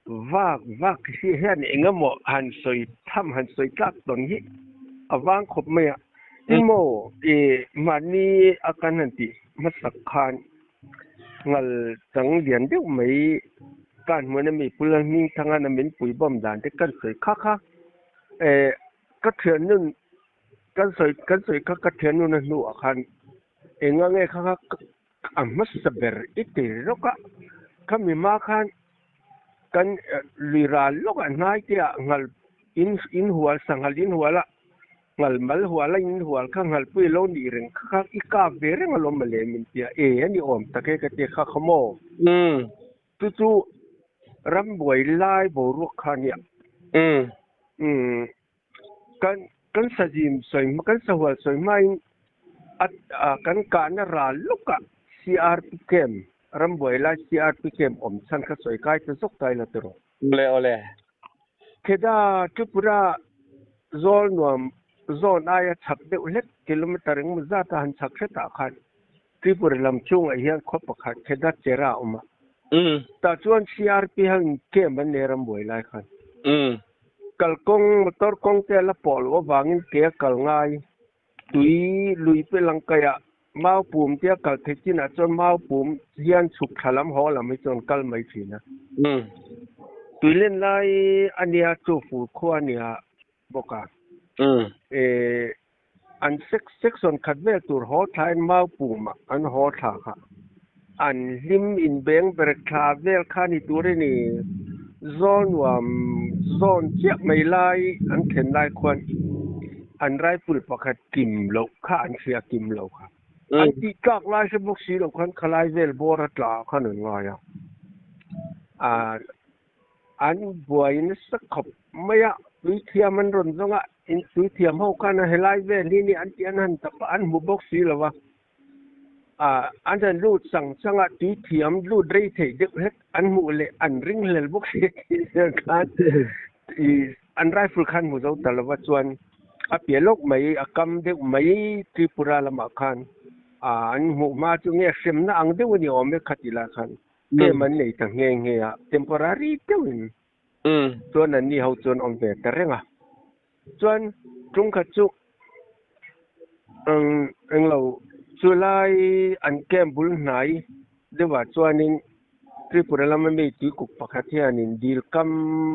Vak vak hi hian eng emaw han sawi tham han sawi tlak tawn hi a vang khawp mai a. Tin maw i mahni a kan han tih hmasak khan ngal chang lian deuh mai kan hmun ami Pu Lalhmingthangana min pui bawm dan te kan sawi kha kha ka thiannun kan sawi kan sawi kha ka thiannun a hnuah khan eng ange kha kha A hmasa ber i ti lawk a, khami hma khan kan lui ral lawk ah hnai te ah nghal in in hual sanghal in hual a, nghal mal hual a in hual kha nghalpui lo nih reng kha kha i kap ve reng alawm mawle min ti a, e a ni awm tak e ka ti kha kha maw? Chu chu rambuai lai boruak kha a nia. Umm. Kan kan sazim sawi hma kan sahual sawi hmain a kan kahna ral lawkah CRP camp rambuai lai CRP camp awm chhan kha sawi kai ta zawk ta ila tiraw. Awle awle. Kheda Tripura zawl nuam zawn aia chhak deuh hlek kilometer engemaw zata han chhak hretah khan Tripura lam chungah hian khaw pakhat Kheda Chera a awm a. Tah chuan CRP ho in camp an nei rambuai lai khan. Kalkawng, motor kawng te a la pawh loh avangin ke a kal ngai. Tui lui pe langkaiah mau pum te a kal theih chinah chuan mau pum hian chhuk thla lam haw lam hi chuan kal mai thin a. Tui len lai a nia chu fur khua a nia bawk a. An section khat vel tur haw thlain mau pumah an haw thla kha. An hlim inbeng berek thla vel kha ni tur i ni. Zawl nuam zawn chiah mai lai an thlen lai khuan an rifle pakhat kim loh kha an hria kim lo kha. An tih tlak lai hre bawk si lo khan khalai vel bawr a tla khan an ngai a. An buai nasa khawp mai a, tuithiam an rawn zawng a, in tuithiam ho khan a helai vel hi ni an tih an han tap a, an hmu bawk si lo va. Ah, an han lut sang sang a, tuithiam lut rei thei deuh hlek an hmuh leh an ring hlel bawk si tih zel khan i an rifle khan hmu zo ta lo va chuan a piah lawk mai, a kam deuh mai Tripura lamah khan ah an hmuh hma chu nge hremna ang deuh a ni awm e khati lah khan. Tlem an nei ta nghe nghe a, temporary deuhin chuan an ni ho chuan awm ve ta reng a. Chuan ṭungkhat chu englo chu lai an camp bul hnai deuhah chuanin Tripura lama mi tuikuk pakhat hianin dil kam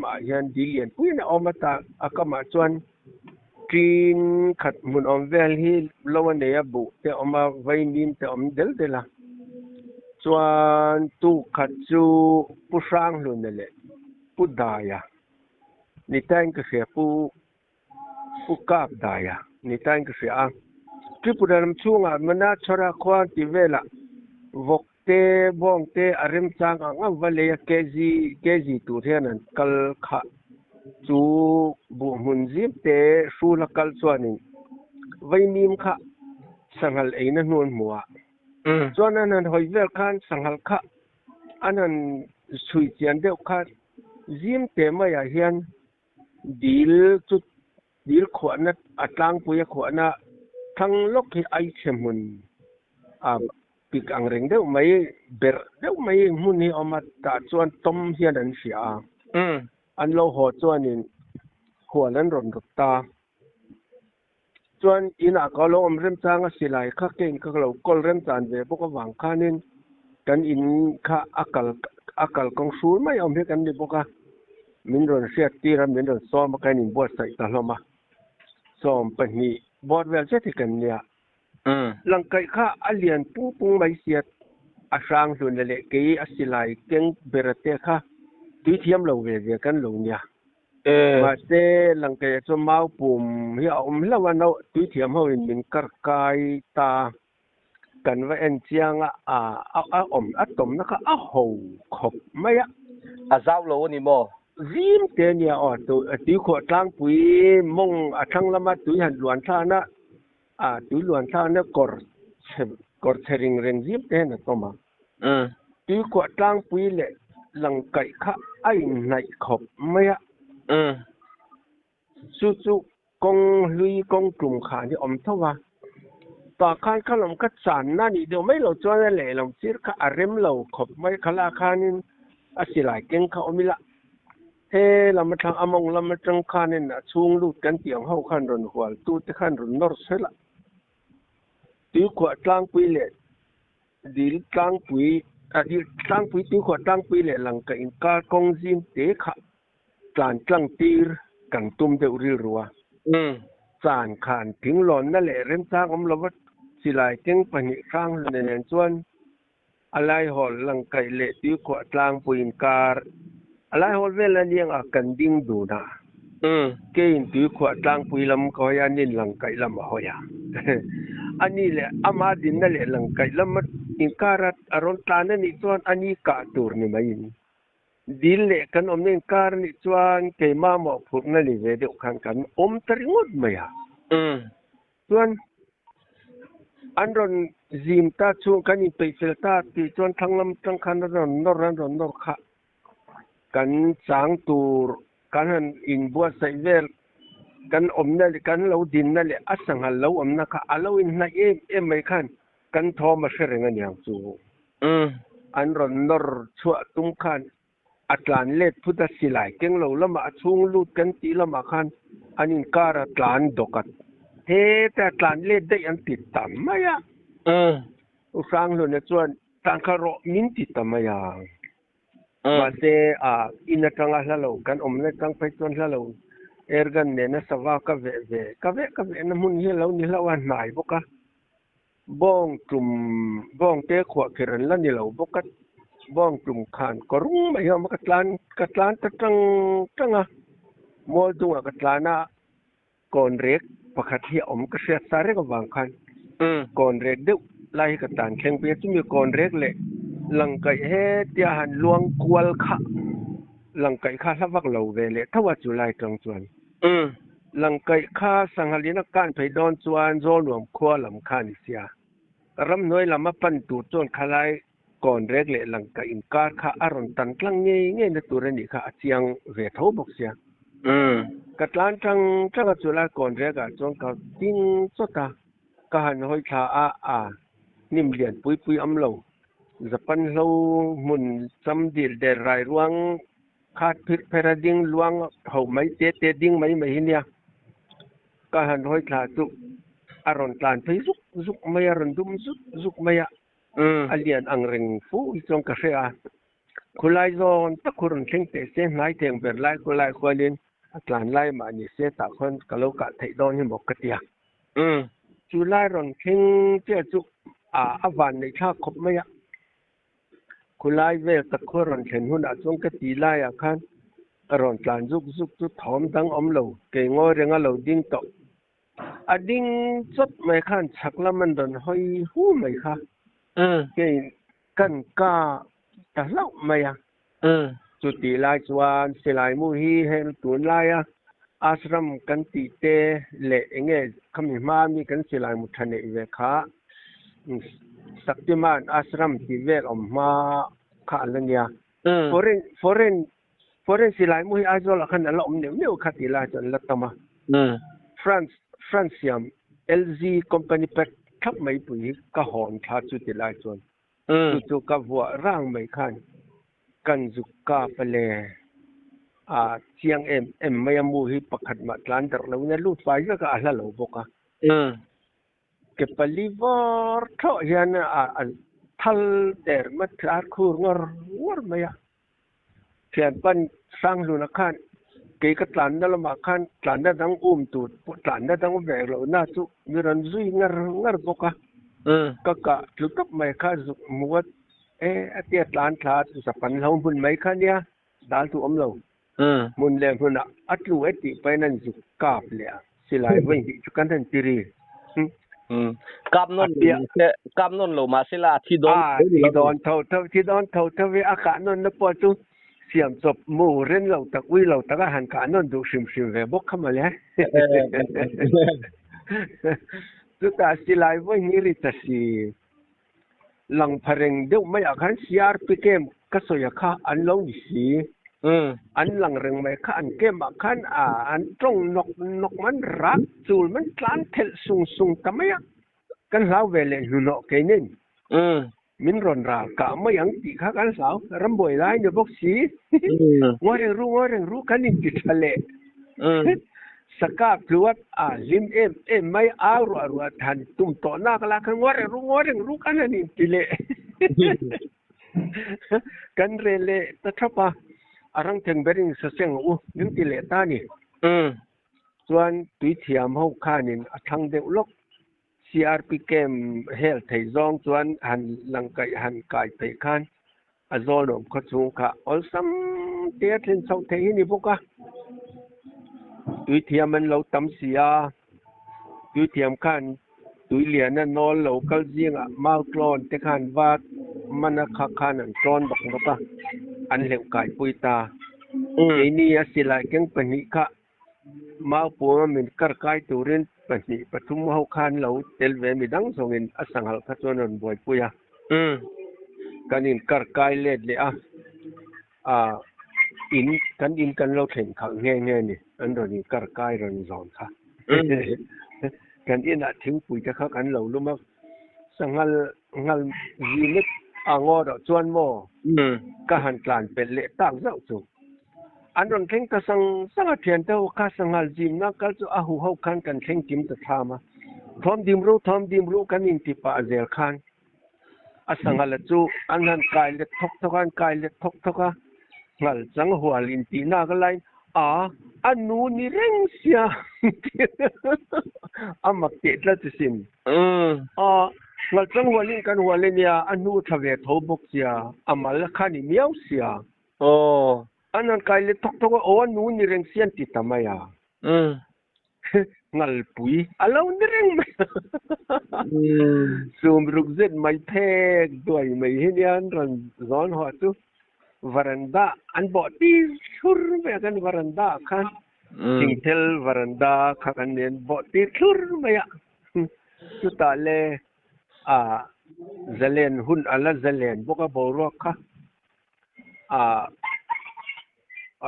ah hian dil lianpuiin a awm a ta a kamah chuan ṭin khat hmun awm vel hi lo a nei a, buh te a awm a, vaimim te a awm del del a. Chuan tuk khat chu Pu Hranghluna leh Pu Daia ni tain ka hria, Pu Pu Kap Daia ni tain ka hria a. Tripura lam chhungah Manachhara khua tih velah vawk te bawng te a remchang ang ang va lei a kg kg tur hian an kal khah chu buh hmun zim te hrul a kal chuanin vaimim kha sanghal eina hnu an hmu a chuan an han hawi vel khan sanghal kha an han chhui chian deuh khan zim te maiah hian dil chu Dil khuahna a tlangpui a khuahna thlang lawk hi aichhe hmun a pik ang reng deuh mai, berh deuh mai hmun hi a awm a, tah chuan tawm hian an hria a. An lo haw chuanin huan an rawn rawt ta. Chuan inah ka lo awm remchang a silai kha kein ka lo kawl remchan ve bawk avang khanin kan in kha a kal a kalkawng hrul mai awm hi kan ni bawk a. Min rawn hriat tir a, min rawn sawm a, ka in inbuatsaih ta hlawm a. 20 bawr vel zet hi kan nia. Langkaih kha a lian pung pung mai sia, a hrang hlun leh kei a silai keng bera te kha tui thiam lo ve ve kan lo nia. Mahse Langkaih chu mau pum hi a awm hlauh a, no tui thiam ho in min kar kai ta. Kan va en chiang a, a a awm a tawmna kha a ho khawp mai a. A zau lo a ni maw? Zim te a nia aw, tuikhuah tlangpui mawng a thlang lama tui han luan thlana, a tui luan thlana kawr chhe kawr chhe ring reng zim te hian a tawm a. Tuikhuah tlangpui leh langkaih kha a inhnaih khawp mai a. Chu chu kawng hlui kawng tum khan hi awm tho a, tah khan kha lawm kha channa nih deuh mai lo chuan a lehlam sir kha a rem lo khawp mai kha lah khanin a silai keng kha awm ila He lam atang a mawng lam atang khanin a chhung lut kan tih ang ho khan rawn hual tu te khan rawn nawr sel a. Tuikhuah tlangpui leh dil tlangpui a dil tlangpui tuikhuah tlangpui leh langka inkar kawng zim te kha tlan tlang tir kan tum deuh rilru a. Chan khan thinglawnna leh remchang awm lova silai keng pahnih hrang hlun nen chuan A laihawl langkaih leh tuikhuah tlangpui inkar a laihawl vel a niang a kan ding dun a, keiin tuikhuah tlangpui lam ka hawi a, nin langkaih lam a hawi a. A ni leh ama dinna leh langkaih lam inkar a a rawn tlan a nih chuan a ni kah tur ni maiin dil leh kan awmna inkar a nih chuan keimah mawhphurhna ni ve deuh khan kan awm ta ringawt mai a. Chuan an rawn zim ta chhung kan inpeih fel ta tih chuan thlang lam atang khan an rawn nawr an rawn nawr kha kan chang tur kan han inbuatsaih vel kan awmna leh kan lo dinna leh a sanghal lo awmna kha a lo inhnaih em em mai khan kan thawm a hre reng a niang chu. An rawn nawr chhuah tum khan A tlan let phut a silai keng lo lamah a chhung lut kan tih lamah khan an inkar a tlan dawk a, heta tlan let daih an ti ta mai a. U Hranghluna chuan tlan kha rawh min ti ta mai a. Mahse a in atanga hla lo kan awmna atang phei chuan hla lo airgun nena sava ka veh ve ka veh ka vehna hmun hi a lo ni hlauh a hnai bawk a. Bawng tum bawng te khuah kher an la ni lo bawk a, bawng tum khan kawrung mai hi a awm a, ka tlan ka tlan ta tang tang a, mual dungah ka tlan a, kawn rek pakhat hi a awm ka hriat sa reng avang khan kawn rek deuh lai hi ka tlan thleng phei a, chumi kawn rek leh langkaih hetia han luang kual kha langkaih kha hla vak lo ve leh tho a chu lai tang chuan. Langkaih kha Sanghalin a kan phei dawn chuan Zawlnuam khua lam kha a ni sia. Ramhnuai lam a pan tur chuan khalai kawn rek leh Langkaih inkar kha a rawn tan tlang ngei ngei na tur a nih kha a chiang ve tho bawk sia. Ka tlan tang tang a chulai kawn rek ah chuan ka ding chawt a, ka han hawi thla a, a hnim lian pui pui am lo. Japan hlo hmun cham dil der rai ruang Khat phirh pher a ding luang ho mai te te ding mai mai hi nia. Ka han hawi thla chu a rawn tlan phei zuk zuk mai a, rawn dum zut zuk mai a, a lian ang reng fu hi chuan ka hre a. Khulai zawn tak khu rawn thleng teh se, hnai theng ber lai khulai khualin a tlan lai mah ni se tah khuan ka lo kah theih dawn hi maw ka ti a. Chu lai rawn thleng chiah chu a van neih thlak khawp mai a. Khulai vel tak khaw rawn thlen hunah chuan ka ti laiah khan ka rawn tlan zuk zuk chu thawm dang awm lo, kei ngawi renga lo ding tawh. A ding chawt mai khan chhak lam an rawn hawi hu mai kha, kei kan ka ta hlauh mai a. Chutih lai chuan silai mu hi heng tunlaia ashram kan tih te leh enge khami hma mi kan silai mu tha neih ve kha Shaktiman ashram tih vel awm hma kha an la nia. Foreign foreign foreign silai mu hi Aizawl ah khan an la awm neuh neuh kha tih lai chu an la tam a. France France siam LZ company pack thlap mai pui hi ka hawn thla chu ti lai chuan Chu chu ka vuah rang mai khan kan zuk kap a le. A chiang em em mai a mu hi pakhat mah tlan darh lo in a lut fai vek a, a hla lo bawk a. Ke pali vawr thlawh hian a thal der mat ar khur ngawr ngawr mai a. Thianpan Sanghluna khan kei ka tlanna lamah khan tlanna dang um tur pawh tlanna dang ve lohna chu mi rawn zui ngar ngar bawk a. Ka kah tlu tawp mai kha zuk muat e a tia tlan thla a zapan hlo hmun mai kha nia dal tu awm lo. Hmun leh hmunah a tlu e tih pahin an zuk kap leh a silai vawi hnih chu kan han ti ri. Kap nawn lo mahse kap nawn lo mahse la a thi dawn tho ni lo. Thi dawn tho tho thi dawn tho tho i a kah nawn na pawh chu siam chawp mu ren lo tak ui lo tak a han kah nawn duh hrim hrim ve bawk kha mawle. Chutah silai vawi hnih ri ta si lang pha reng deuh maiah khan CRP camp ka sawi a kha an lo ni si. An lang reng mai kha an camp ah khan an tawng nawk nawk man rak chul man tlan thelh sung sung ta mai a. Kan hlau ve leh hnuhnawh kei nen. Min rawn ral kah mai ang tih kha kan hlau. Rambuai lai ni bawk si. Ngawi reng ru, ngawi reng ru kan inti tha leh. Sakap tluat a hlim em em mai au ruah ruah than tum tawh nak la khan ngawi reng ru, ngawi reng ru kan han inti leh. Kan reh leh ta thap a, a rang theng berin saseng u min ti leh ta ni. Chuan tuithiam ho khanin a thlang deuh lawk. CRP camp hel thei zawng chuan han lang kaih han kai peih khan a zawnawm khaw chhung kha awlsam te a thlen chhoh theih hi ni bawk a. Tuithiam an lo tam si a, tuithiam khan tuiliana nawl lo kal zingah mau tlawn te khan va mana kha khan an tlawn bawk bawk a, an hleuh kaipui ta. Keini a silai keng pahnih kha Mau puma min kar kai turin pahnih pathum ho khan lo tel ve mi dang zawngin a sanghal kha chuan rawn buaipui a. Kan in kar kai let leh a, a in kan in kan lo thlen khalh nghe nghe a ni, an rawn in kar kai rawn zawn kha. Kan inah thingpui te kha kan lo lum a, sanghal nghal zi nek a ngaw rawh chuan maw ka han tlan pelh leh tak zauh chu. An rawn thleng ta sang sang a, thiante ho kha sanghal zimna kal chu a huho khan kan thleng kim ta thlam a, thawm dim ru thawm dim ru kan inti pah zel khan a sanghala chu an han kai let thawk thawk a, an kai let thawk thawk a, nghal chang hual intih nak laiin a a nu ni reng sia a mak teh tlat a sin. A nghal chang hualin kan hual ania a hnu tha ve tho bawk sia, a mal kha ni miau sia. Aw. An han kai leh thawk thawk a, aw a nu ni reng si an ti ta mai a. Ngalpui a lo ni reng mai a. Sum ruk zet mai phek duai mai hi nia an rawn zawn haw chu varanda an bawh ti thlur mai a, kan varanda ah khan thingthel varanda kha kan nen bawh ti thlur mai a. Chutah le a zalen hun a la zalen bawk a boruak kha. A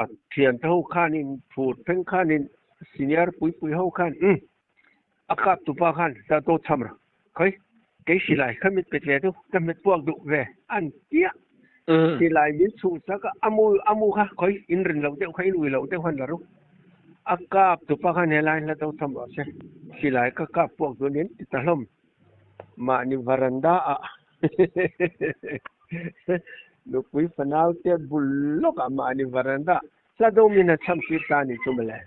a thiante ho khanin phur thleng khanin senior pui pui ho khan umm a kap tupa khan ta to cham rawh khawi kei silai kha mit pet ve chu ka hmet puak duh ve an tia silai min chhuh sak a amu amu kha khawi in rin loh deuh kha in ui loh deuh khan la ru a kap tupa khan helai hla to cham rawh se silai ka kap puak duh nen ti ta hlawm mahni varanda ah Nupui fanau te bul lawkah mahni varanda hla dawmin a cham tir ta ni chu mawle.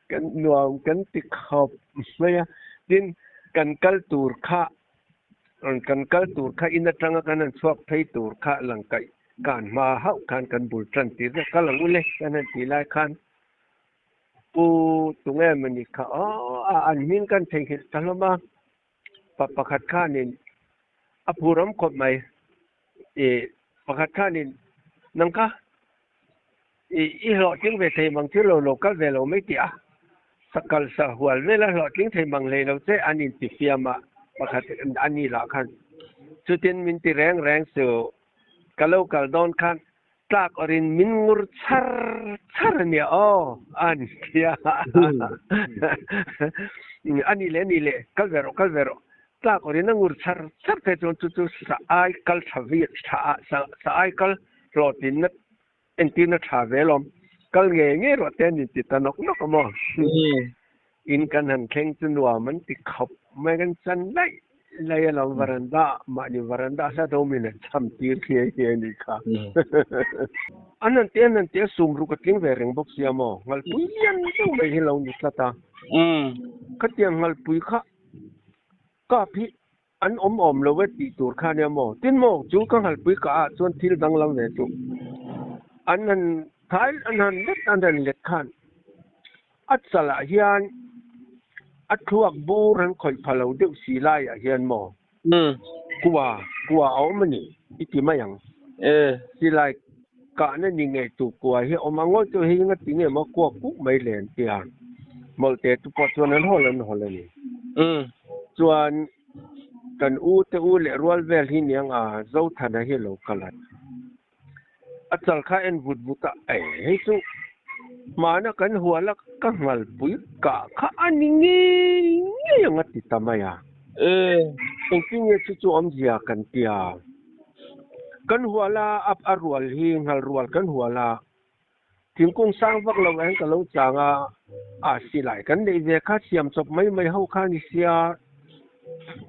Kan nuam kan ti khawp mai a, tin kan kal tur kha kan kal tur kha in atanga kan han chhuak phei tur kha langkaih kan hma hauh khan kan bul tan tir vek kal ang ule kan han tih lai khan Pu tunge mawni kha aw a an hming kan theihnghilh ta hlawm a. Pa pakhat khanin a phur awm khawp mai. I pakhat khanin nang kha i i hlawhtling ve thei mang thil lo lo kal ve lo mai tih a, sakal sa hual vel a hlawhtling thei mang hlei lo che an inti fiam a pakhat a ni lah khan. Chutin min ti reng reng suh ka lo kal dawn khan Tlak awrin min ngur char char a nia aw a ni tia. A ni leh a ni leh kal ve rawh kal ve rawh. Tlak awrin a ngur char char phei chuan chu chu sa ai kal tha vi tha a sa sa ai kal hlawhtlinna entirna tha ve alawm. Kal ngei ngei rawh te an inti ta nawk nawk a maw. In kan han thleng chu nuam an ti khawp mai kan chan laih laih alawm varanda mahni varanda hla do min an cham tir nghe nghe a nih kha. An han ti an han ti a sum ruk a tling ve reng bawk sia maw ngalpui lian deuh mai hi lo ni tlat a. Khatiang ngalpui kha kap hi an awm awm lo e tih tur kha nia maw. Tin maw chu ka ngalpui kah ah chuan thil danglam ve chu an han thai an han let an han let khan a chalah hian a thluak bur an khawih pha lo deuh si laiah hian maw kua kua a awm a ni i ti mai ang. Silai kahna ni ngei tur kua hi a awm a ngawi chu hei nga ti nge maw kua kuk mai le an tia mawlhte chu pawh chuan an hawl an hawl a ni. Chuan kan u te u leh rual vel hi niang a Zothana hi a lo kal a. A chal kha en vut vut a, e hei chu hmana kan hual a ka ngalpui kah kha a ni ngei ngei ang a ti ta mai a. Engtin nge chu chu awmzia kan tia? Kan hual a, a a rual hi nghal rual kan hual a, thingkung sang vak lo ah hian ka lo chang a, a silai kan neih ve kha siam chawp mai mai ho kha ni sia,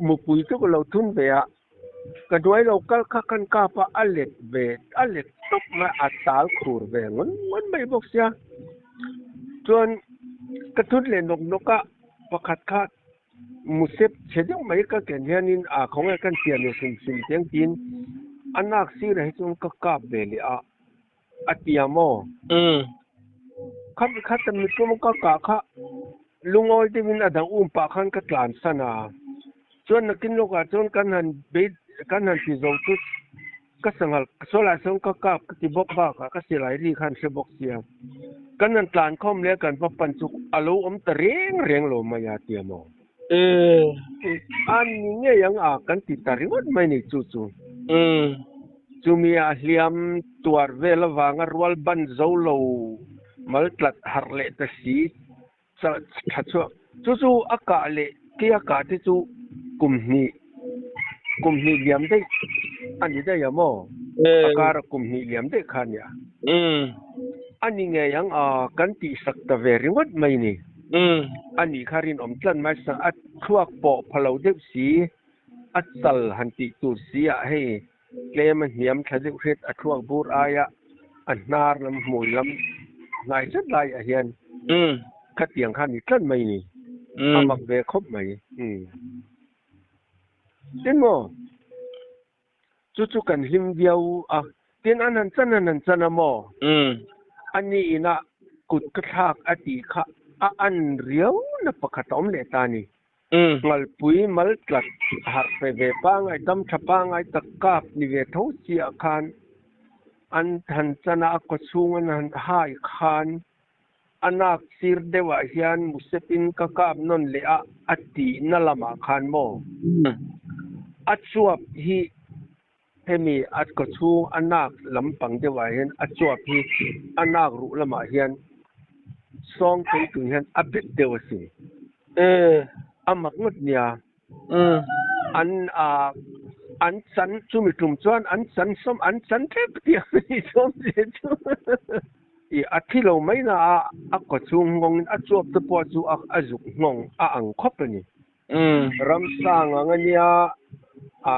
mupui chu ka lo thun ve a, ka hnuai lo kal kha kan kap a, a let ve a let tawp mai a tal khur ve ngawn ngawn mai bawk sia, chuan ka thun leh nawk nawk a, pakhat kha Musep chhe deuh mai ka ken hianin a khawnge kan pian leh hrim hrim teng tiin a nak sirah hi chuan ka kap ve leh a, a ti a maw? Kha kha ta mitpawm ka kah kha lungawi deuhin a dang um pah khan ka tlan san a, chuan nakin lawkah chuan kan han bei kan han ti zo chu Ka sanghal saw lai sawn ka kap ka ti bawk bakah ka silai ri khan hre bawk sia. Kan han tlan khawm leh kan va pan chu a lo awm ta reng reng lo mai a tia maw? A ni ngei ang a kan ti ta ringawt mai ni chu chu. Chumi a hliam tuar vel avanga rual ban zo lo mal tlat harh leh ta si Tha chhuak chu chu a kah leh ke a kah te chu kum hnih kum hnih liam daih a ni daih a maw? A kara kum hnih liam daih kha a nia. A ni ngei ang a kan tihsak ta ve ringawt mai ni. A nih kha rinawm tlan mai sak a thluak pawh pha lo deuh si a chal han tih tur si ah hei Tlem a hniam thla deuh hret a thluak bur aia a hnar lam hmui lam hnai zet laiah hian khatiang kha ni tlat mai ni. A mak ve khawp mai. Tin maw? Chu chu kan hlim viau a. Tin an han chan an han chan a maw? A ni inah kut ka thlak a tih kha a an riau na pakhat a awm leh ta a ni. Ngalpui mal tlat harh fe ve pangai dam tha pangai tak kap ni ve tho chiah khan an han chan a, a kaw chhung an han hai khan a nak sir deuh ah hian musep in ka kap nawn leh a, a tih na lamah khan maw a chuap hi hemi a kaw chhung a nak lampang deuh ah hian a chuap hi a nak ruh lamah hian sawng thei tur hian a bet deuh asin. A mak ngawt nia. An an chan chumi tum chuan an chan sawm an chan tlep tiang a ni sawm che chu. I a thi lo mai na a a kaw chhung nghawng in a chuap te pawh chu a zuk nghawng a ang khawp a ni. Ramsang ang a nia a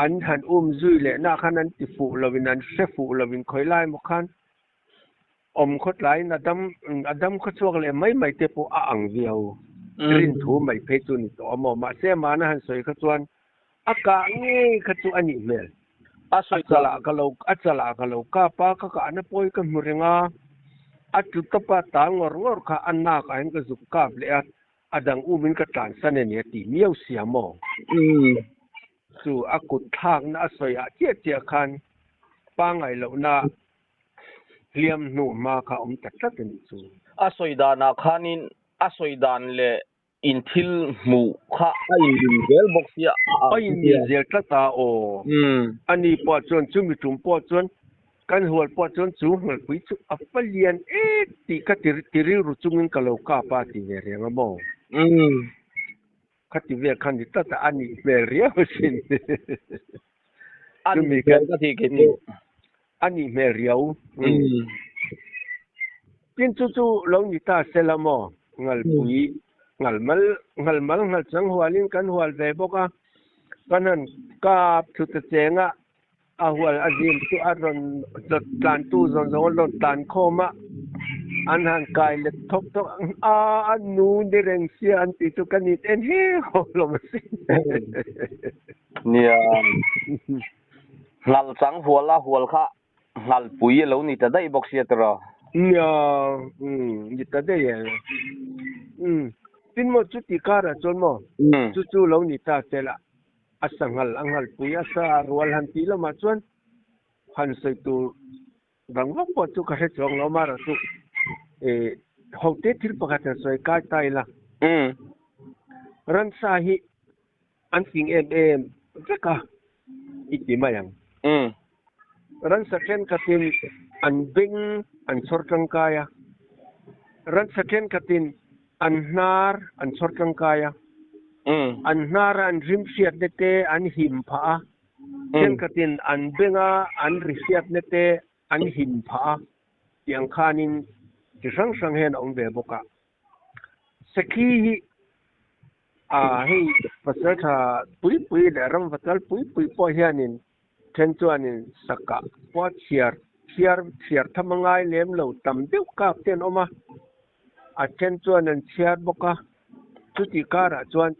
an han um zui leh na khan an ti fuh lo in an hre fuh lo in khawi lai maw khan Awm khawtlaiin a dam a dam khaw chhuak leh mai mai te pawh a ang viau. Rin thu mai phei chu ni tawh a maw? Mahse mahna han sawi kha chuan a kah ngei kha chu a nih hmel. A sawi A chalah ka lo a chalah ka lo kap a, ka kahna pawi ka hmu reng a, a tlu tawp a, tal ngawr ngawr kha a nak ah hian ka zuk kap leh a, a dang umin ka tlansan a ni a ti miau sia maw? Chu a kut thlakna a sawi ah chiah chiah khan pangngai lohna Hliam hnu hma kha awm ta tlat a nih chu. A sawi danah khanin a sawi dan leh in thil hmuh kha a inmil zel bawk sia a ang A inmil zel tlat a aw. Ani pawh chuan chumi tum pawh chuan kan hual pawh chuan chu Nghalpui chu a va lian ek tih ka ti ti rilru chungin ka lo kap a ti ve reng a maw? Khati vel kha ni tlat a, a nih hmel riau asin. A nih hmel ka ti kei chu. A nih hmel riau. Tin chu chu lo ni ta se la maw? Ngalpui, ngalmal, ngalmal ngal chang hualin kan hual ve bawk a. Kan han kap thu ta cheng a, A hual a zim chu a rawn dawt tlantu zawn zawng a rawn tlan khawm a, an han kai let thawk thawk a, a nu ni reng sia an tih chu ka nit en he haw hlawm a si. Nia, ngal chang hual a hual kha ngalpui a lo ni ta daih bawk sia tiraw? Nia, ni ta daih e. Tin maw chuti karah chuan maw chu chu lo ni ta che lah. A sanghal a nghalpui a sa rual han tih lamah chuan han sawi tur dang vak pawh chu ka hre chuang lo amaherawh chu ih hote thil pakhat han sawi kai ta ila ransa hi an fing em em vek a i ti mai ang. Ransa thenkhatin an beng an chhawr tangkai a, ransa thenkhatin an hnar an chhawr tangkai a. An hnara an rim hriatna te an him phah a, thenkhatin an benga an ri hriatna te an him phah a tih ang khanin chi hrang hrang hian a awm ve bawk a. Sakhi hi a hei pasaltha pui pui leh ramvatal pui pui pawh hianin then chuanin sakah pawh chhiar chhiar chhiar tham a ngai lem lo tam deuh kap te an awm a, a then chuan an chhiar bawk a, chutih karah chuan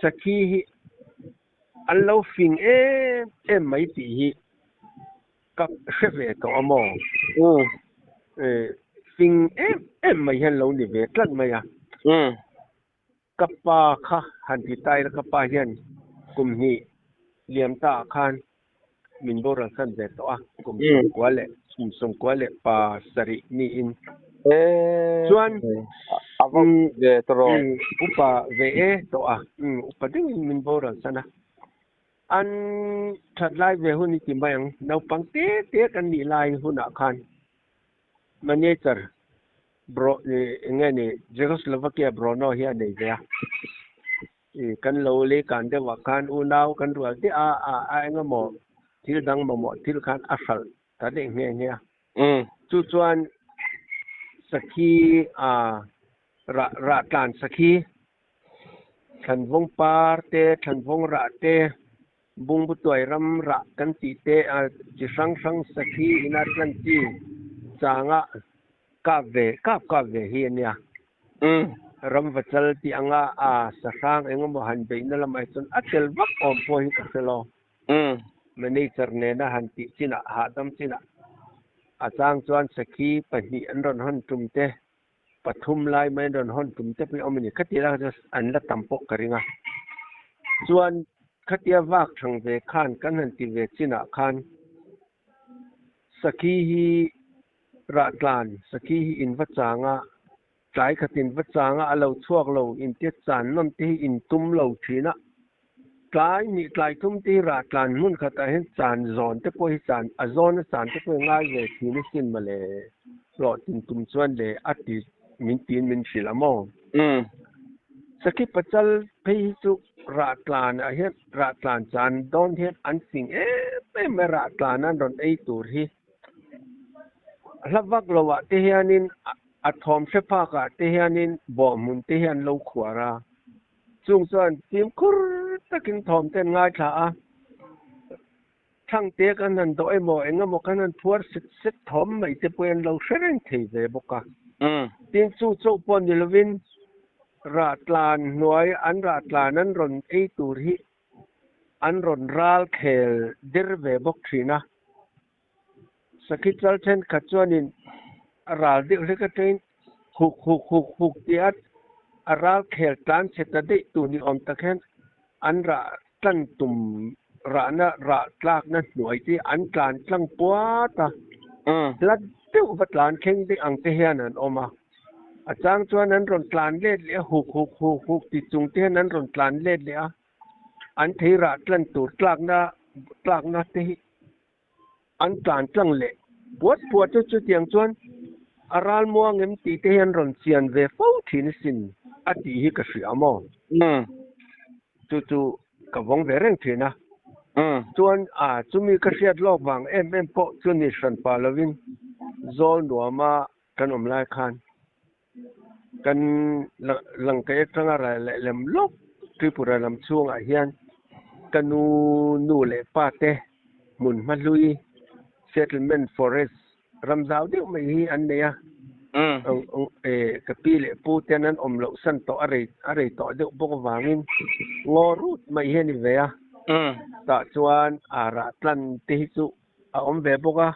sakhi hi an lo fing em em mai tih hi ka hre ve tawh a maw? Fing em em mai hian lo ni ve tlat mai a. Ka pa kha han ti ta ila ka pa hian kum hnih liam ta ah khan min boral san ve tawh a, kum sawmkua leh kum sawmkua leh pa sarih niin. Chuan upa ve e tawh a, upa deuhin min boral san a. An that lai ve hun i ti mai ang, naupang te te kan nih lai hunah khan manager Bro eng nge ni Czechoslovakia Brno hi a nei ve a, kan lo lei kan deuh ah khan unau kan rual te a a eng emaw thil dang mamawh thil khan a hralh ta daih nghe nghe a. Chu chuan sakhi a rah rah tlan sakhi thlanvawng par te thlanvawng rah te bungbu tuai ram rah kan tih te a chi hrang hrang sakhi ina tlan chi changa kap ve kap kap ve hi a nia. Ramvachal tih anga a sahrang engemaw han beihna lamah hi chuan a tel vak awm pawh hi ka hre lo. Manager nena han tih chinah hahdam chinah a chang chuan sakhi pahnih an rawn hawn tum te, pathum lai mai an rawn hawn tum te pawh hi awm a ni. Khatia lai kha chuan an la tam pawh ka ring a. Chuan khatia vak thang ve khan kan han ti ve chinah khan sakhi hi rah tlan, sakhi hi in va chang a, tlai khat in va chang a, a lo chhuak lo, intia chan nawn te hi in tum lo thin a. Tlai hnih tlai thum te hi rah tlan hmun khatah hian chan zawn te pawh hi chan, a zawn a chan te pawh hi ngai ve thin asin mawle, hlawhtlin tum chuan le a ti min tiin min hrilh a maw? Sakhi pachal phei hi chu rah tlan ah hian rah tlan chan dawn hian an fing em em mai, rah tlan an rawn ei tur hi. Hla vak lo ah te hianin a thawm hre phak ah te hianin bawhhmun te hi an lo khuar a, chung chuan fimkhur takin thawm te an ngaithla a, thangte kan han dawh emaw eng emaw kan han phuar set set thawm mai te pawh hi an lo hre reng thei ve bawk a. Tin chu chauh pawh ni lovin rah tlan hnuai an rah tlan an rawn ei tur hi an rawn ral khel der ve bawk thin a. Sakhi chal thenkhat chuanin a ral deuh hlek atangin huk huk huk huk tia a ral khel tlan chhe ta daih tur ni awm tak hian an rah tlan tum rahna rah tlakna hnuai te an tlan tlang puat a, hla deuh va tlan thleng daih ang te hian an awm a. A chang chuan an rawn tlan let leh a, huk huk huk huk ti chung te hian an rawn tlan let leh a, an thei rah tlan tur tlakna tlakna te hi An tlan tlang leh puat puat chu chutiang chuan a ral muang em tih te hian rawn chian ve fo thin asin a tih hi ka hria maw? Chu chu ka vawng ve reng thin a. Chuan a chumi ka hriat lawk vang em em pawh chu ni hran pah lovin zawl nuama kan awm lai khan kan Langkaih atanga ral leh lem lawk Tripura lam chhungah hian ka nu nu leh pa te hmun hma hlui settlement forest ram zau deuh mai hi an nei a, ka pi leh pu ten an awm loh san tawh a rei a rei tawh deuh bawk avangin ngaw rut mai hi a ni ve a, tah chuan a rah tlan te hi chu a awm ve bawk a,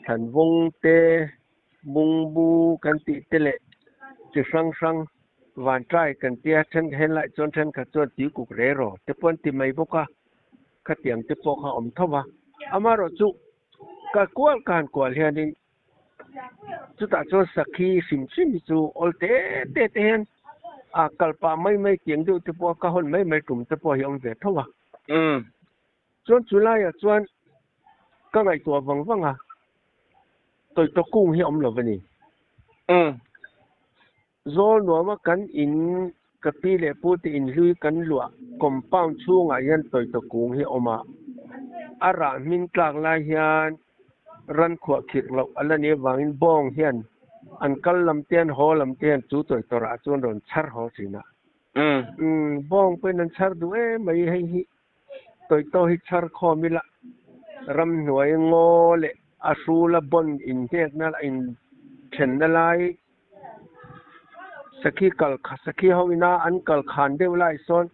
thlanvawng te Bungbu kan tih te leh chi hrang hrang vantlai kan tia then helai chuan thenkhat chuan tuikuk re rawh te pawh an ti mai bawk a, khatiang te pawh kha a awm tho va. Amaherawh chu ka kual ka han kual hianin chutah chuan sakhi hrim hrim hi chu awl te te te hian a kal pah mai mai tiang deuh te pawh a ka hawn mai mai tum te pawh hi a awm ve tho a. Chuan chu laiah chuan ka ngaihtuah vang vang a, tawitaw kung hi a awm lo va ni. Zawl nuama kan in Ka pi leh pu te inhlui kan luah compound chhungah hian tawitaw kung hi a awm a, a rah hmin tlak lai hian ran khuah khirh loh a la nih avangin bawng hian an kal lam te an haw lam te hian chu tawitaw rah chuan rawn chhar haw thin a. Bawng pawhin an chhar duh em mai hei hi tawitaw hi chhar khawm ila ramhnuai ngaw leh a hrula bawn inhnekna inthenna lai Sakhi kal sakhi ho ina an kal khan deuh lai sawn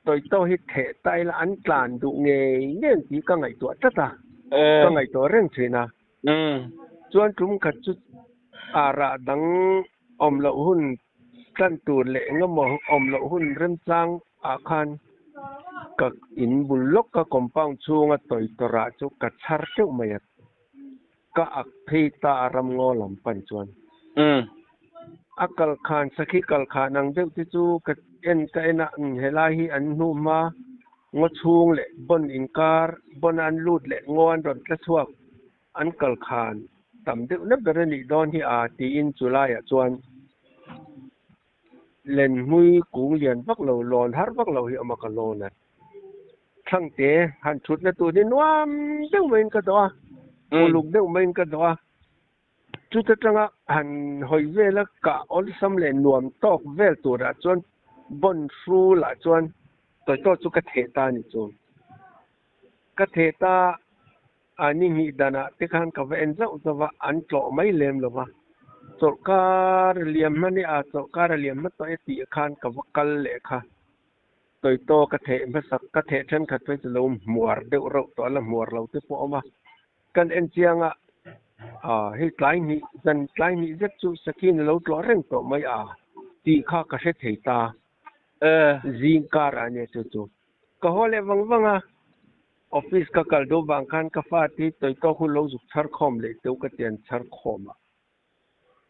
tawitaw hi theh ta ila an tlan duh ngei ngei ang tih ka ngaihtuah tlat a, ka ngaihtuah reng thin a. Chuan tum khat chu a rah dang awm loh hun tlan tur leh engemaw awm loh hun remchang ah khan ka in bul lawk ka compound chhunga tawitaw rah chu ka chhar teuh mai a. Ka ak phei ta a ram ngaw lam pan chuan. A kal khan sakhi kal khan ang deuh te chu ka en ka en a, helai hi an hnu hma ngaw chhung leh bawn inkar bawn a an lut leh ngaw an rawn tla chhuak an kal khan tam deuh na ber a nih dawn hi a tiin chu laiah chuan Lenhmui kung lian vak lo lawn har vak lo hi a awm a ka lawn a. Thlangte han thutna tur hi nuam deuh maiin ka dawh a, uluk deuh maiin ka dawh a. Chuta tanga han hawi vela kah awlsam leh nuam tawk vel turah chuan bawn hrulah chuan tawitaw chu ka theh ta a ni chu. Ka theh ta A ni hnih danah te khan ka va en zauh zauh a, an tlawh mai lem lo va. Chawlhkar liam hma nia, chawlhkar a liam hma tawh e tih khan ka va kal leh kha. Tawitaw ka theh hmasak, ka theh thenkhat phei chu lo hmuar deuh reuh tawh a, la hmuar lo te pawh a awm a. Kan en chiang a, ah hei tlai hnih, zan tlai hnih zet chu Sakhin a lo tlawh reng tawh mai a tih kha ka hre thei ta. Zing karah ania chu chu. Ka haw leh vang vang a. Office ka kal duh vang khan ka fa te hi tawitawk hu lo zuk chhar khawm leh teuh ka ti an chhar khawm a.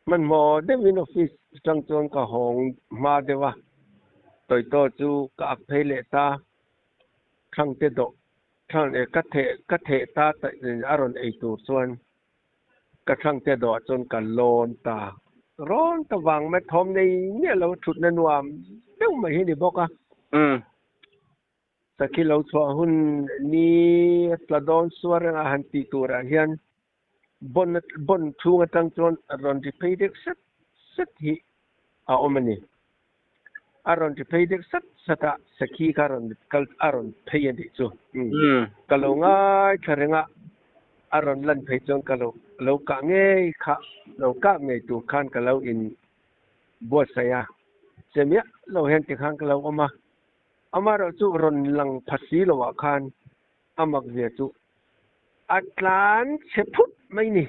Hmanhmawh deuhin office atang chuan ka hawng hma deuh a, tawitaw chu ka ak phei leh ta, Thangte dawh thang eh ka theh ka theh ta a rawn ei tur chuan ka Thangte dawh chuan ka lawn ta. Rawn ta vang mai thawm nei miah lo thutna nuam deuh mai hi ni bawk a. Sakhi lo chhuah hun ni a tla dawn suar reng a han tih turah hian bawn bawn chhung atang chuan rawn ri phei deuh sat sat hi a awm a ni. A rawn ri phei deuh sat sat a, sakhi kha rawn kal a rawn phei a nih chu. Ka lo ngaithla reng a, a rawn lan phei chuan ka lo lo kah ngei kha lo kah ngei tur khan ka lo in buatsaih a, che miah lo hian tikhan ka lo awm a. Amaherawh chu rawn lang pha si lo ah khan a mak zia chu a tlan chhe phut mai ni.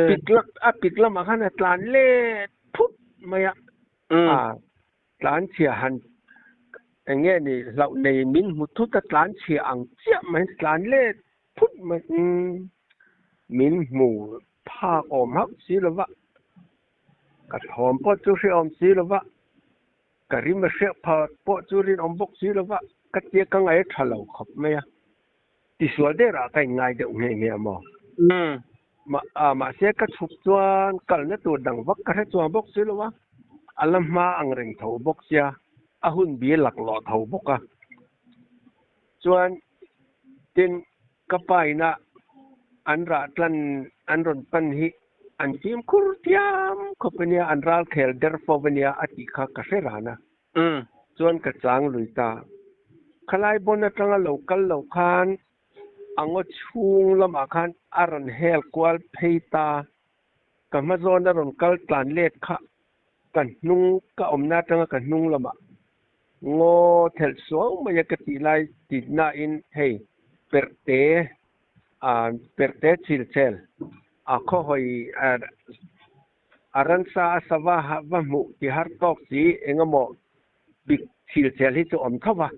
Pik lam a pik lamah khan a tlan let phut mai a, a tlan chhia han eng nge ni hlauh nei min hmu thut a tlan chhia ang chiah mai tlan let phut mai min hmu phak awm hauh si lo va, ka thawm pawh chu hrehawm si lo va. Ka rim a hriak pha pawh chu rinawm bawk si lova, ka tia ka ngaih a tha lo khawp mai a. Tisual derah ka inngai deuh nghe nghe a maw? Mahse ka chhuk chuan kalna tur dang vak ka hre chuang bawk si lo a, a la hma ang reng tho bawk sia, a hun bi laklawh tho bawk a. Chuan tin ka pa ina an rah tlan an rawn pan hi an fimkhur thiam khawp ania, an ral khel der fo ania a tih kha ka hre ran a. Chuan ka chang lui ta. Khalai bawn atanga lo kal lo khan a ngaw chhung lamah khan a rawn hel kual phei ta. Ka hma zawn a rawn kal tlan let kha ka hnung ka awmna atanga ka hnung lamah Ngaw thelh suau mai a ka tih lai tih nain hei perhte ah perhte chilchel a khawhawi a ransa a sava va hmuh ti har tawk si engemaw bik chilchel hi chu awm tho va.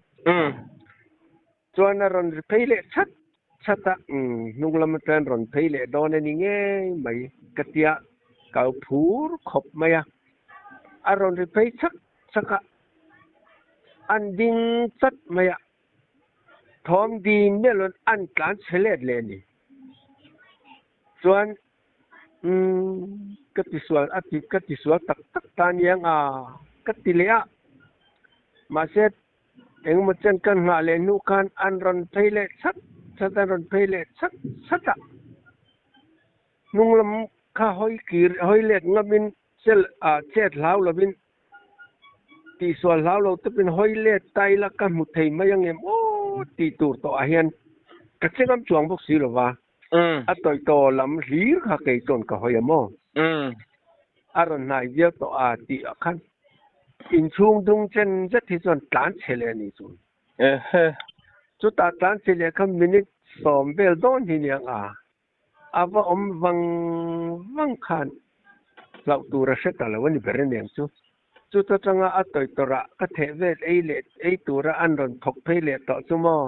Chuan a rawn ri phei leh chat chat a, hnung lam atang rawn phei leh dawn a ni ngei mai ka tia ka lo phur khawp mai a. A rawn ri phei chak chak a, an ding chat mai a, thawm dim miah loin an tlan chhe let leh a ni. Chuan ka tisual a ti ka tisual tak tak ta aniang a ka ti leh a. Mahse engemaw chen kan nghah leh hnu khan an rawn phei leh chhat chhat an rawn phei leh chhat chhat a. Hnung lam kha hawi kir hawi let ngamin cel ah chet hlau lovin tihsual hlau lo tawpin hawi let ta ila ka hmu thei mai angem aw tih tur tawh ah hian ka che ngam chuang bawk si lova. A tawih lam hlir kha kei chuan ka hawi a maw? A rawn hnai viau tawh a tih ah khan inchhung dung chen zet hi chuan tlan chhe leh a ni chu. Chutah tlan chhe leh kha minute 10 vel dawn hi niang a. A va awm vang vang khan hlauh tur a hre ta lo a ni ber aniang chu. Chuta tanga a tawih tawrah ka theh vel ei leh ei tura an rawn thawk phei leh tawh chu maw?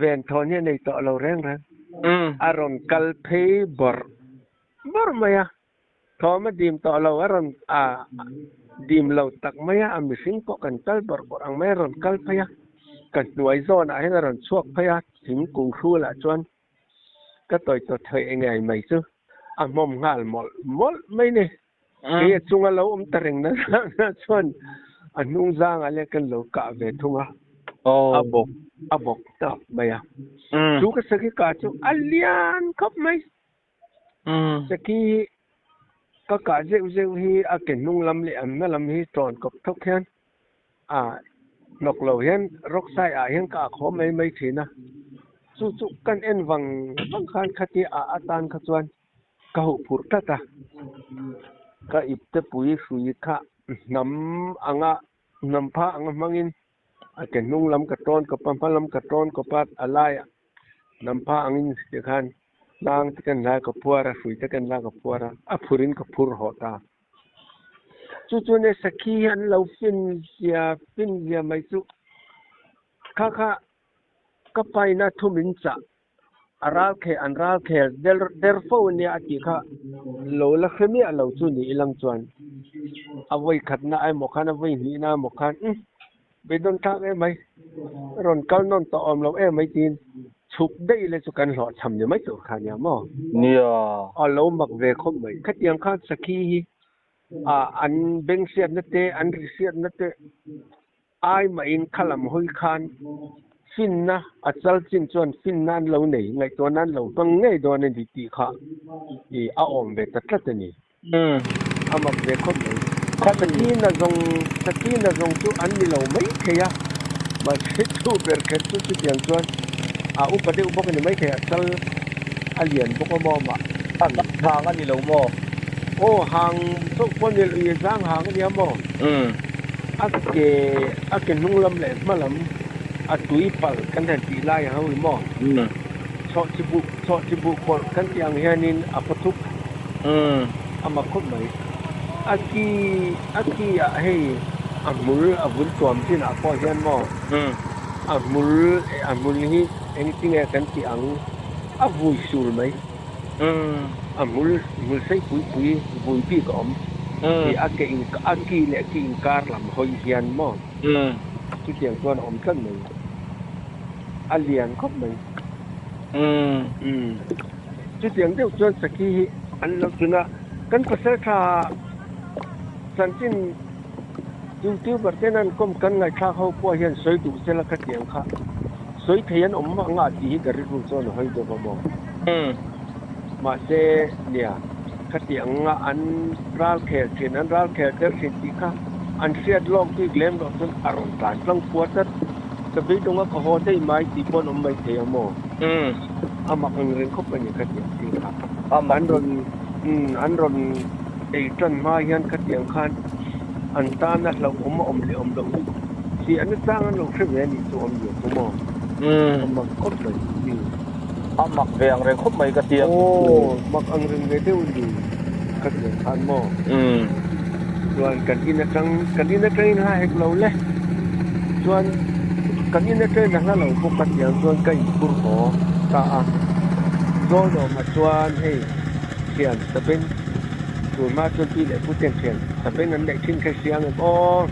Ven thawn hi a nei tawh lo reng reng. A rawn kal phei bawrh bawrh mai a, thawm a dim tawh lo, a rawn a dim lo tak mai a, a mihring pawh kan kal bawrh bawrh ang mai a rawn kal phei a, ka hnuai zawnah hian a rawn chhuak phei a, thingkung hrulah chuan Ka tawi tawh theih engei mai chu a hmawm nghal mawlh mawlh mai ni. Kei a chunga lo awm ta reng na chuan a hnung zangah leh kan lo kah ve thung a, a bawk a bawk tawp mai a. Chu ka sakhi kah chu a lian khawp mai. Sakhi hi ka kah zeuh zeuh hi a ke hnung lam leh a hma lam hi tawn kawp thawk hian A hnawk lo hian rock side ah hian ka a khaw mai mai thin a, chu chu kan en vang vang khan khati a atan kha chuan ka huh phurh tlat a, ka ipte pui hrui kha hnam anga hnam pha anga hmangin a ke hnung lam ka tawn kawp a, hma lam ka tawn kawp a, a laiah hnam pha angin tikhan tlang te kan la ka phuar a, hrui te kan la ka phuar a, a phurin ka phur hawh ta. Chu chu nia sakhi hi an lo fin zia fin zia mai chu kha kha ka paina thu min chah a ral khel an ral khel der der fo ania a tih kha lo la hre miah lo chu ni ilang chuan a vawi khatna emaw khan a vawi hnihna emaw khan umm Beidawn thlak em mai, rawn kal nawn tawh awm lo em mai tiin chhuk daih le chu kan hlawhchham ni mai tur kha nia maw? Nia. A lo mak ve khawp mai. Khatiang khan sakhi hi a an beng hriatna te, an ri hriatna te ai mahin kha lam hawi khan finna a chal chin chuan finna an lo nei, ngaihtuahna an lo hmang ngei dawn a ni tih kha i a awm ve ta tlat a ni. A mak ve khawp mai. Sakhi na zawng sakhi na zawng chu an ni lo mai thei a, mahse chu ber kher chu chutiang chuan a upa deuh bawk a ni mai thei a, chal a lian bawk a maw mah. A zang hang a ni lo maw? Aw hang chauh pawh a ni lo, i zang hang a nia maw? A ke a ke hnung lam leh hma lam a tui palh kan han tih lai ang ho i maw? Chawh chi buh chawh chi buh pawlh kan tih ang hianin a pawthup. A mak khawp mai. A ki a ki ah hei a hmul a vun tuam chin ah pawh hian maw a hmul a hmul hi engtinge kan tih ang a vui sul mai. A hmul hmul sei pui pui vui bik a awm tih a ke in a ki leh ki inkar lam hawi hian maw chutiang chuan a awm tlat mai. A lian khawp mai. Chutiang deuh chuan sakhi hi an lo tun a, kan pasal tha chanchin youtuber ten an kawm kan ngaihthlak ho pawh hian sawi duh sela khatiang kha sawi thei an awm ang a tih hi ka rilru chuan a hawi deuh a maw. Mahse nia khatiang anga an ral khel thin an ral khel der thin tih kha an hriat lawk bik lem loh chuan a rawn tlan tlang puat tlat. Ka beidawng a ka haw daih mai tih pawh an awm mai thei a maw. A mak ang reng khawp a ni khatiang thil kha. An rawn an rawn ei tan hma hian khatiang khan an tana hlauhawm a awm leh awm loh hi si an chang an lo hre ve a nih chu awm lian chu maw. A mak khawp mai. A mak ve ang reng khawp mai ka tia. Aw mak ang reng ve deuh a ni khatiang khan maw. Chuan kan in atang kan in atangin hla hek lo le. Chuan kan in atangin a hla lo bawk a tiang chuan ka inphur haw ta a. Zawlawma chuan hei thian sabeng tur hma chuan pi leh pu ten thian sabeng an neih thin kha hria ang em aw.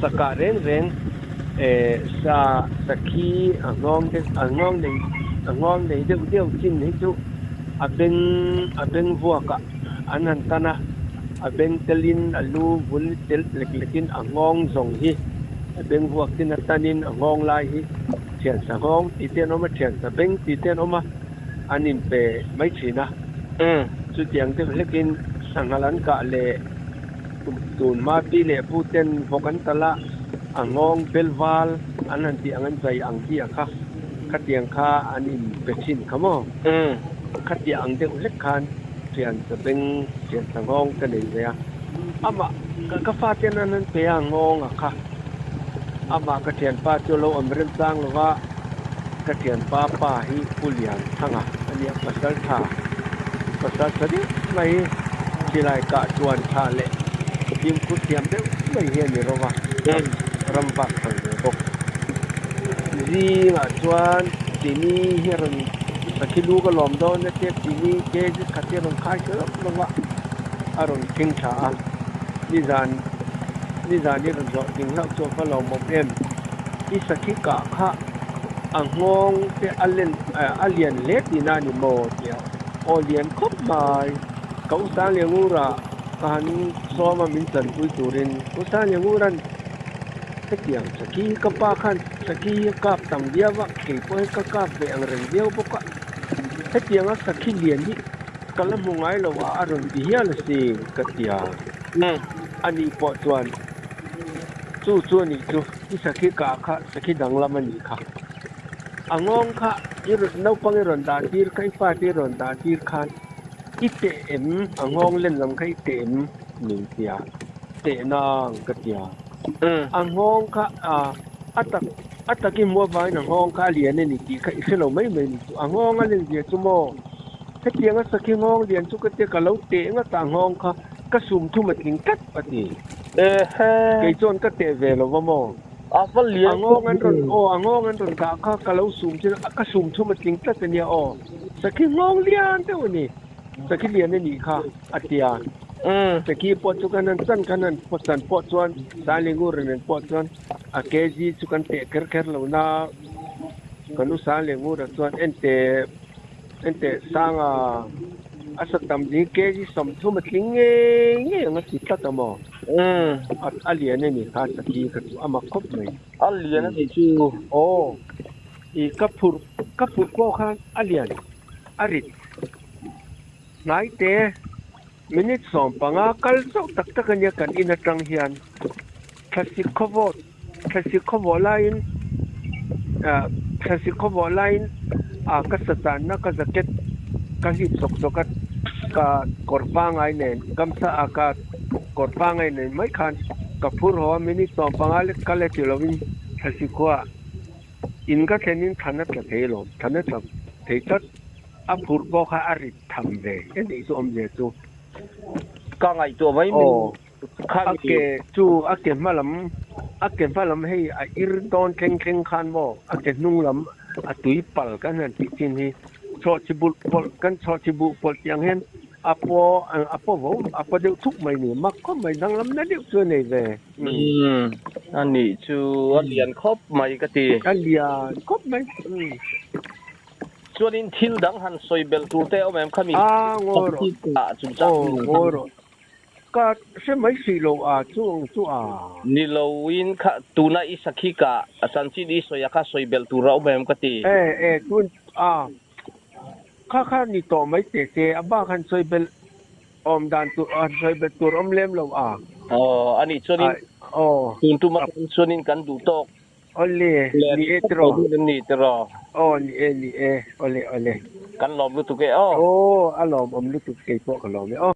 Sakah reng reng sa sakhi a nghawng deuh a nghawng nei a nghawng nei deuh deuh chin hi chu a beng a beng vuakah an han tan a. A beng telin a lu vul tel lek lekin a nghawng zawng hi a beng vuak tin a tanin a nghawng lai hi thian sa nghawng tih te an awm a, thian sa beng tih te an awm a, an inpe mai thin a. Chutiang deuh hlekin sanghal an kah leh tun hma pi leh pu ten vawk an talh a, a nghawng bel val an han tih ang an zai ang chi a kha, khatiang kha an inpe thin kha maw? Khatiang ang deuh hlek khan thian sa beng, thian sa nghawng ka nei ve a, amah ka fate an han pe a nghawng a kha, amah ka thianpa chu a lo awm remchang lo va, Ka thianpa pa hi Pu Lian Thanga a nia, pasal tha, pasal tha deuh mai, silai kah chuan tha leh fimkhur thiam deuh mai hi a ni ro va, ram vak thang ve bawk. Zingah chuan chini hi a rawn sakhi lu ka lawm dawn a tia chini kg khat hi a rawn khai hlawp hlawp a, a rawn thleng tha a, nizan nizan hi rawn zawh ding hlauh chu a va lawmawm em. I sakhi kah kha a nghawng te a len a lian hle tihna a ni maw tia aw lian khawp mai. Ka u Sangliangura ka han sawm a min chanpui turin U Sanglianguran hetiang sakhi hi ka pa khan sakhi hi a kap tam viau a keipawh hi ka kap ve ang reng viau bawk a hetianga sakhi lian hi ka la hmu ngai lo a a rawn ti hial asin ka tia ani pawh chuan chu chu a nih chu. I sakhi kah kha sakhi danglam a nih kha. A nghawng kha i rawn naupang i rawn dah tir kha i fate i rawn dah tir khan i teh em a nghawng len lam kha i teh em min tia teh nang ka tia. A nghawng kha a tak a tak i hmuh avangin a nghawng kha a lian a ni tih kha i hre lo mai mai ni chu. A nghawng a len zia chu maw hetianga sakhi nghawng lian chu ka tia ka lo teh ngat a a nghawng kha Ka sum thum a tling tlat a ti. Kei chuan ka teh ve lo va maw? A va lian A nghawng an rawn aw, a nghawng an rawn dah kha ka lo sum chin a, ka sum thum a tling tlat a nia aw. Sakhi nghawng lian deuh a ni. Sakhi lian a nih kha a ti a. Sakhi pawh chu kan han chan kan han chan pawh chuan Sailingur nen pawh chuan a kg chu kan teh kher kher lo na. Kan u Sailingura chuan enteh Enteh sanga a sa tam ding kg 30 a tling ngei ngei ang a ti tlat a maw? A lian a ni kha sakhi kha chu a mak khawp mai. A lian a ni chu. Aw i ka phurh ka phurh pawh khan a lian a rit hnai te minute 15 kal chauh tak tak a nia kan in atang hian thlasik khawvawt Thlasik khawvawh laiin ah thlasik khawvawh laiin ah ka sachanna ka jacket ka hlip sawk sawk a ka kawr pangai nen gamsa ah ka kawr pangai nen mai khan ka phur haw a minute 15 lek kal e ti lovin thlasik khua in ka thlenin thlan a tla thei alawm thlan a tla thei tlat a phurh pawh kha a rit tham ve enih chu awmzia chu. Ka ngaihtuah mai mai. Aw. A ke chu a ke hma lam a ke hma lam hei a ir dawn thleng thleng khan maw a ke hnung lam a tui pal kan han tih chin hi chhawhchhi bulh pawlh kan chhawhchhi buh pawlh tih ang hian a paw a paw vo a paw deuh thuk mai ni mak khawp mai danglam na deuh chu a nei ve. Umm a nih chu a lian khawp mai ka ti. A lian khawp mai. Chuanin thil dang han sawi belh tur te a awm em khami? A ngawi rawh. Aw ngawi rawh. Ka hre mai hrih lo a chu ang chu a. Ni lo in kha tuna i sakhi ka chanchin i sawi a kha sawi belh tur a awm em ka ti. E e tun a kha kha ni tawh mai teh che a bak han sawi belh awm dan tur han sawi belh tur awm lem lo a. Aw a nih chuanin Aw. Tun tum atang chuanin kan duh tawk. Awle ni e tiraw. Ni tiraw. Aw ni e ni e awle awle. Kan lawm lutuk e aw. Aw a lawmawm lutuk keipawh ka lawm e aw.